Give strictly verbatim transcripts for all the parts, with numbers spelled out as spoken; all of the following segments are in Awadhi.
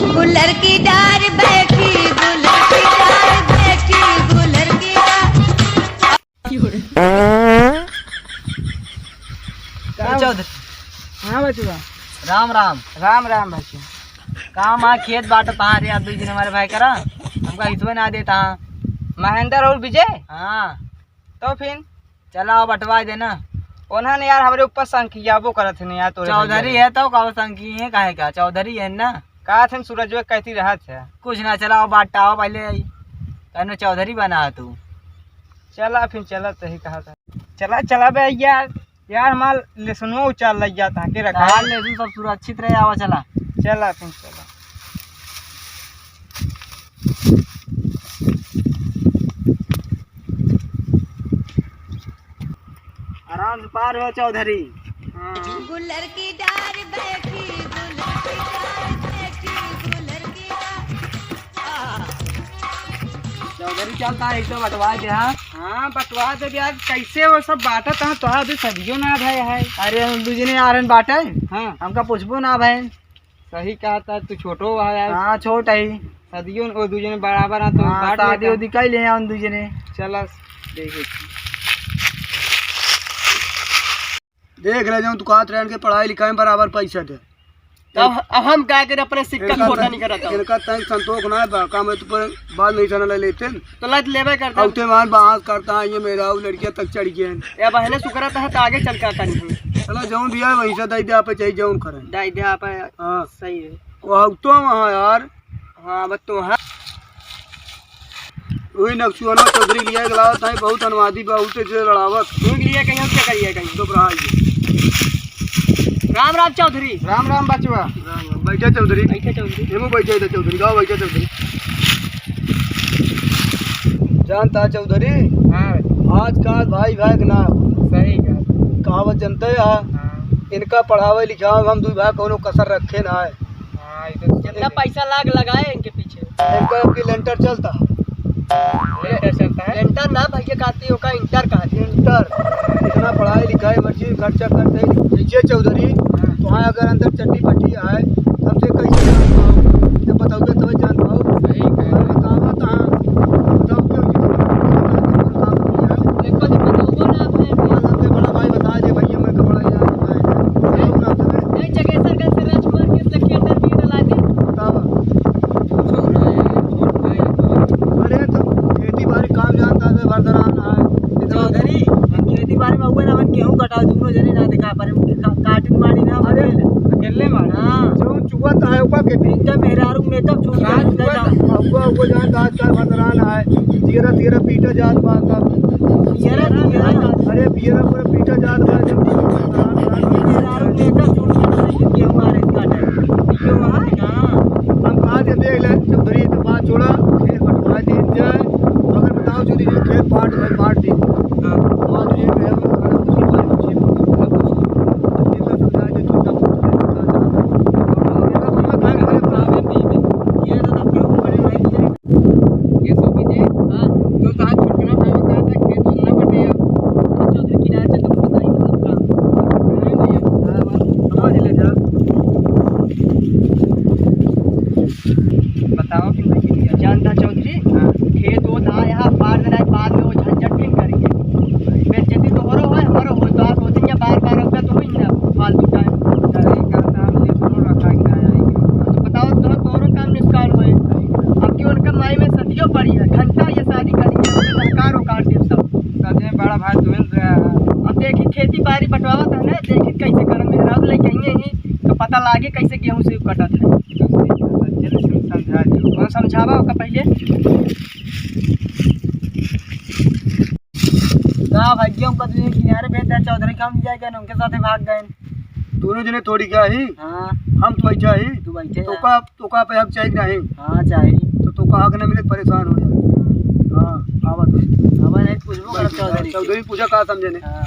गुलर की डार बैठी, गुलर की डार बैठी, गुलर की डार। का चौधरी? हाँ बचवा। राम राम। राम राम बचवा। काम आ खेत बाटत हाँ रे, आप दुइ जने हमारे भाई करा, हमका हितवे ना देता हाँ। महेंद्र और विजय? हाँ। तो फिर? चला, अब बंटवा देना। उन्हन यार हमरे ऊपर संकियाबो करत हन यार, तोरे चौधरी भैया। है तो का संकी है, काहे का? चौधरी है ना। कहत हन सूरजवा कहती रहत है। कुछ ना, चला, अब बांटा, अब पहले आई। कहनो चौधरी बना है तू। चला फिर, चला, तही कहा था। चला, चला बे यार, यार हमार लेसुनो उचार लग जाता है, के रखा। यार लेसुन सब सुरक्षित रहे, आवा चला। चला फिर, चला। आराम से पार हो चौधरी। हाँ। गुलर की डार बैठी, गुलर की डार बैठी, गुलर की डार। चौधरी चलता है, एक तो बंटवा दे, हाँ। हाँ, बंटवा दे यार, कैसे वो सब बांटत हैं, तोहार भी सदियों ना भय है। अरे हम दुइ जने आ रहन बाटे, हाँ। हमका पूछबो ना भय। सही कहा था, तू छोटो हुआ यार। हाँ, छोट है। सदियों वो दुइ जने बराबर हैं, तो हाँ, बांट शादी लेता। उदी कर ले उन दुइ जने। चला, देखे। देख रहे, जौन तू कहत रहे, इनके पढ़ाई लिखाई में बराबर पैसा दे। तब अब हम का करें, अपने सिक्का इनका खोटा नहीं करता। इनका तंग संतोष ना है, बा-, काम है, तू पर बात नहीं जाना ले लेते हैं। तो लत लेबे करता। अब ते मान बात करता है, ये मेरा वो लड़कियां तक चढ़ गए हैं। या बहने सुकरत है, तो आगे चल का करी हम। चला, जौन भी है, वहीं से दे दे, आप चाहे जौन करें। दे दे आप। हाँ। सही है। वो तो वहाँ यार। हाँ, बस तो हाँ। वही नक्सुआना चौधरी लिया के लावत है, बहुत अनवादी, बहुत से लड़ावत। तू लिया कहीं, हम क्या करिए कहीं? तो रहा है। राम राम चौधरी। राम राम बचवा। राम राम। बैठा चौधरी। बैठा चौधरी। एमो बैठा इधर चौधरी, गाँव बैठा चौधरी। जानता चौधरी? हाँ। आजकल भाई भाई के ना। सही कहा। कहावत जनते है? हाँ। इनका पढ़ावे लिखावे में हम दुइ भाई कौनो कसर रखे ना है। हाँ, ये तो जितना पैसा लाग लगाए इनके पीछे। इनका अब की लेंटर चलता है। लेंटर चलता है? लेंटर ना भैया कहती, ओका इंटर कहती। इंटर। इतना पढ़ाई लिखाई मर्जी खर्चा करते, ये चौधरी, हाँ। तो हाँ, अगर अंदर चड्डी फटी है, तब से कैसे जान पाओ? जब बताओगे तब जान पाओ। सही कह रहे। बताओ तो हाँ। बताओ क्यों जी? देखो, देखो, तो वो ना अपने सबसे बड़ा भाई बता दे भैया, मैं कपड़ा यार नहीं, चगेसरगंज से राजकुमार के लखिया अंदर भी डला दे। बतावा। अरे तो खेती बाड़ी काम जानता है, भरदरान है। चौधरी, हम खेती बाड़ी में हुए ना, अपन गेहूं कटा, दोनों जने ना देखा, पर हम का-, काटिन बाड़ी ना, अरे, अकेले। अकेले बाड़ी। हाँ। जो चुआ तो है, ओका के भी। इनका मेहरारू मेकअप छूट गया, रात इनका हुआ जान। तो, हुआ, हुआ जान, रात का भरदरान है। जियरा, जियरा पीटा जात बा सब। जियरा, जियरा। अरे, जियरा पूरा पीटा जात बा, जब मेहरारू मेकअप छूट गया, इनके हमारे इसका टाइम। ये वहाँ है ना। हम कहा जे देख ले, चौधरी तो बात छोड़ा, खेत बंटवा दी जाए। अगर बताओ चौधरी जी, खेत बांट भाई, बांट दी। हाँ। बांट दी, मैं हम खाना कुछ नहीं पाए, कुछ नहीं पाए, कुछ नहीं। इतना समझा दे, छोटा मोटा काम करता है। इतना तो मैं खाए, खाए, खाए। ये तो तब क्यों बड़े भाई जी? ये सो कीजिए। हाँ। तो कहा छोटकना भाई कहा था, खेत तो ना बटे अब। चौधरी किनारे से तो कुछ नहीं, मतलब काम। नहीं भैया। हाँ, बात समझ ले जा। बताओ कि नहीं किया। जानता चौधरी, हाँ। खेत वो था यहाँ, बाद में नहीं, बाद में वो झंझट फिर करेंगे। बेइज्जती तो हो रहा है, हमारा हो, तो आप सोचेंगे बार बार, अब तो हुई ना फालतू टाइम। अरे, कहता हम ये सुनो रखा कि ना आएगी। अच्छा, बताओ, तो दोनों काम निष्काम हुए। अब क्यों उनका माई में सदियों पड़ी है, घंटा ये शादी करी है, उनका हकार उकार दे सब। सच में बड़ा भाई तुम रहा है। अब देखी खेती बाड़ी बंटवावत है ना, देखी कैसे करम मेहरारू लेके आई है, तो पता लागे कैसे गेहूं से कटत है। चल, सुन, समझा दियो। कौन समझावा ओका पहले? ना भैया, उनका तुझे किनारे भेज दे, चौधरी काम जाएगा ना, उनके साथे भाग गए। दोनों जने थोड़ी क्या ही? हाँ। हम तो बैठा ही। तू बैठे तो जा। का, तो का पे हक चाहिए कि नहीं? हाँ, चाहिए। तो, तो का हक ना मिले, परेशान हो जाए। हाँ, आवत है। अब नहीं पूछबो करब चौधरी से। चौधरी पूछा का समझे ने? हाँ।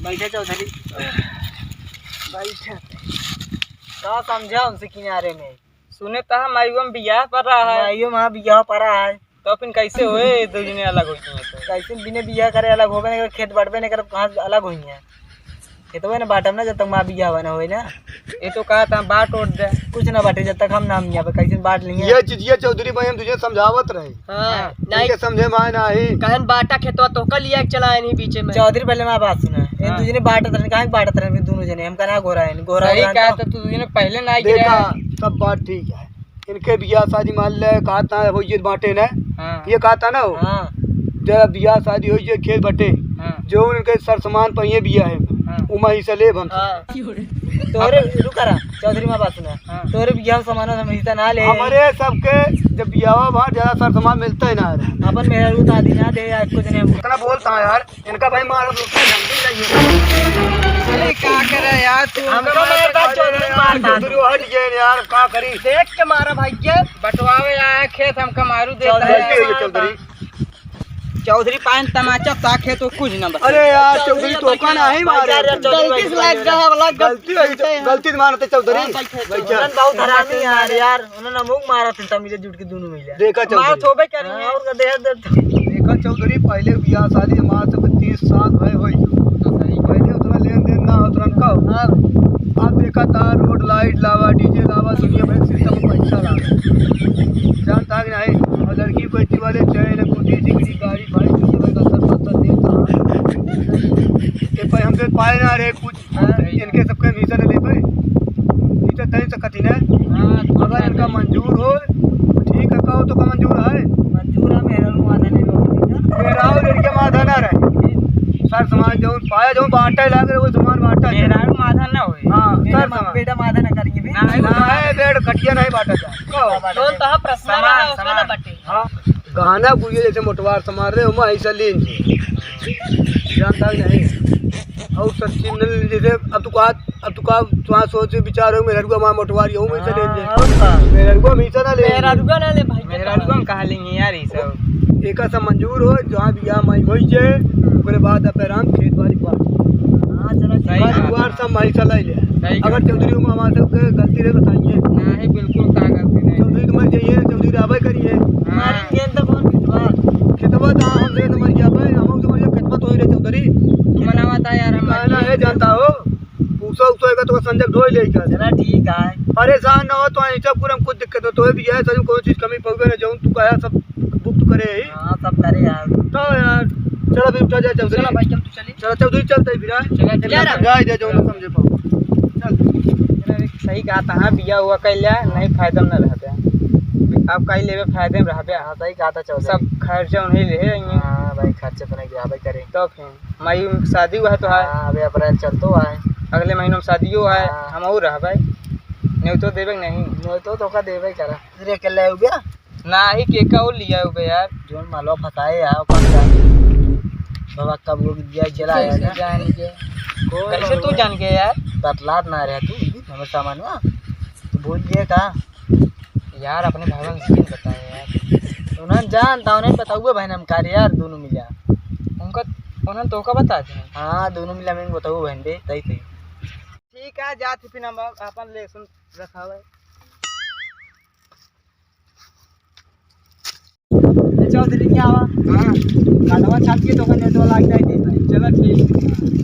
बैठे चौधरी। बैठे। का समझा उनसे किनारे में? सुने तो हम आइयो में बियाह पर रहा है। आइयो में बियाह पर रहा है। तो फिर कैसे होए दो जने अलग हो गए तो? कैसे बिने बियाह करे अलग होबे नहीं करे, खेत बांटबे नहीं करे, कहाँ से अलग होई हैं? खेतवा ना बाटब ना, जब तक माँ बियाह ना होई ना। ये तो कहा था, बांट ओट दे। कुछ ना बाटे, जब तक हम ना मियाँ पे कैसे बांट लेंगे। ये चीज, ये चौधरी भाई हम तुझे समझावत रहे। हाँ, हाँ, नहीं। इनके समझे में आए ना ही। कहन बाटा खेतवा तो का लिया के चला है नहीं बीचे में। चौधरी पहले माँ बात सुना। इन हाँ। तुझे ने बांटत रहे, कहाँ के बांटत रहे दोनों जने? हम कहाँ घोरा है, घोरा सही घोरा कहा था। तो तू तुझे ने पहले ना देखा, गिरा। सब बात ठीक है। इनके बियाह शादी मान ले, कहा था हो ये बांटे ना। हाँ। ये कहा था ना हो। हाँ। जरा बियाह शादी हो ये खेत बटे। हाँ। जो उनके सर सामान पहिए बियाह है। हाँ। उमा हिस्सा लेब हम। हाँ। तोरे रुका रहा, चौधरी माँ बात सुना। हाँ। तोरे बियाह सामान हम हिस्सा ना ले। हमारे सबके जब बियाह बा, ज्यादा सर सामान मिलता ही ना रहा। अपन मेहरारू तो आदि ना दे यार, कुछ नहीं। इतना बोलता है यार, इनका भाई मारो, दूसरा ढंग से जाइए। अरे का करे यार तू? हमका मारता चौधरी मारता। चौधरी हट गए यार, का करी? देख के मारा भाई के। बंटवावे आया खेत, हमका मारू देता चौधरी है। गलती हो गई चौधरी। चौधरी पायन तमाचा ता खेत तो कुछ ना बता। अरे यार, चौधरी तो का नहीं मारे। गलती से लग गया, लग गया। गलती हो गई, गलती से मारते चौधरी। हाँ, बैठे। बैठे। बहुत हरामी है यार, यार, उन्होंने मुंह मारा था, मिले जुट के दोनों मिले। देखा चौधरी। मार थोबे करी है। और का दे दे। देखा चौधरी, पहले बियाह शादी हमार सब तीस साल भय होई। पहले उतना लेन देन ना होत रहा का। हाँ। अब देखा तार रोड लाइट लावा, डीजे लावा, दुनिया भर के सिस्टम में पैसा लावा। जानता है कि नहीं? और लड़की को इतनी वाले चैन, गुड्डी, डिग्री, गाड़ी, भाई, दुनिया भर का सब पत्ता देता। ये भाई हमसे पाए ना रहे कुछ। हाँ, इनके सबके वीसा ले लेबे। ई तो तय सकत ही ना। हाँ, अगर इनका मंजूर हो, ठीक है, कहो तो का मंजूर है? मंजूर है, मेहरारू माथा ले लो। मेहरारू लड़के माथा ना रहे। सर सामान जौन पाया, जौन बांटे लाग रहे, वो सामान बांटा जाए। मेहरारू माथा ना होए। हाँ, बेटा सर मा-, सामान। बेटा माथा ना करेंगे भी। ना, ना, है, बेड खटिया नहीं बांटा जाए। कहो। जौन तहा प्रश्न सामान, रहा, उसमें ना सामान। बटे। हाँ, गहना गुड़िया जैसे मोटवार सामान रहे, ओमा ऐसा लेन जे। जानता है नहीं? और सब चीज न ले, जैसे अब तू कहा, अब तू कहा, तू कहा सोच विचार हो, मेहरारुआ माँ मोटवार, यहू में से लेन जे। हाँ, और का? मेहरारुआ में से ना ले। मेहरारुआ ना ले भाई, मेहरारुआ में कहाँ लेंगे यार, ये सब? एका सब मंजूर हो, जहाँ बियाह माई होई जे, ओकरे बाद अब आराम खेत बाड़ी पर। हाँ, चलो, ठीक है। घर दुआर सब माई से ले ले। सही अगर कहा। चौधरी मामा से कोई गलती रहे, बताइए। नहीं, बिल्कुल, का गलती नहीं। चौधरी तो मर जाइए, चौधरी आवे करिए। हाँ। मारेंगे तो कौन विश्वास? खेतवा तो हम से तो मर गया भाई, हम तो मर गया, खेतवा तो ही रहे चौधरी। मनावा था यार, हम कहना मर गए। है, जानता हो, पूछो, पूछो, एक तो संजय ढोई लेकर। चला, ठीक है। परेशान ना हो, तो ऐसा पूरा कुछ दिक्कत हो, तो भी है, सर, कोई चीज कमी पड़वे ना, जौन तू कहा, सब बुक करे ही। हाँ, सब करे यार। तो यार, चलो, फिर उठा जाए, चौधरी। चलो भाई, हम तो चली। चलो, चौधरी चलते ही फिर, हाँ? चलो, चलो। यार, जाए दे, जो ना समझे पाओ। चल। अरे, सही कहा था, हाँ, बिया हुआ कैला, नहीं फायदा में ना रहबे। अब काई लेबे, फायदे में रहबे। हाँ, सही कहा था, चौधरी। सब खर्चा उन्हीं ले है, ये। हाँ, भाई, खर्चा तो नहीं दिया, भाई, करे। तो फिर, माई शादी हुआ है तो है। हाँ, अबे अप्रैल चलतो है। अगले महीनों में शादियों है, हाँ। हम और रहबे। नहीं तो देबे नहीं। नहीं तो, तो का देबे करा। रे, अकेले हो गया? नाही, के का और लिया हो बे यार? जोन मालवा फंसाए यार, अपन का। बाबा कब वो दिया जला कैसे है ना? जान गए? कौन कैसे तू बाबा? जान गए यार? बतलात ना रहे तू, हमें सामान हुआ। तू भूल गए का? यार, अपने भाई बहन से क्यों बताए यार? उन्हें जानता, उन्हें बताऊए बहन हम कार्य यार, दोनों मिला। उनका, उन्हें तो का बता दे। हाँ, दोनों मिला मैं बताऊए बहन बे, तई तई। ठीक है, जात ही फिर हम अपन ले सुन रखा हुआ है। ए चौधरी, क्या हुआ? हाँ। काटवा छाप के तो का नेटवा लाग जाए दे भाई। चलो ठीक।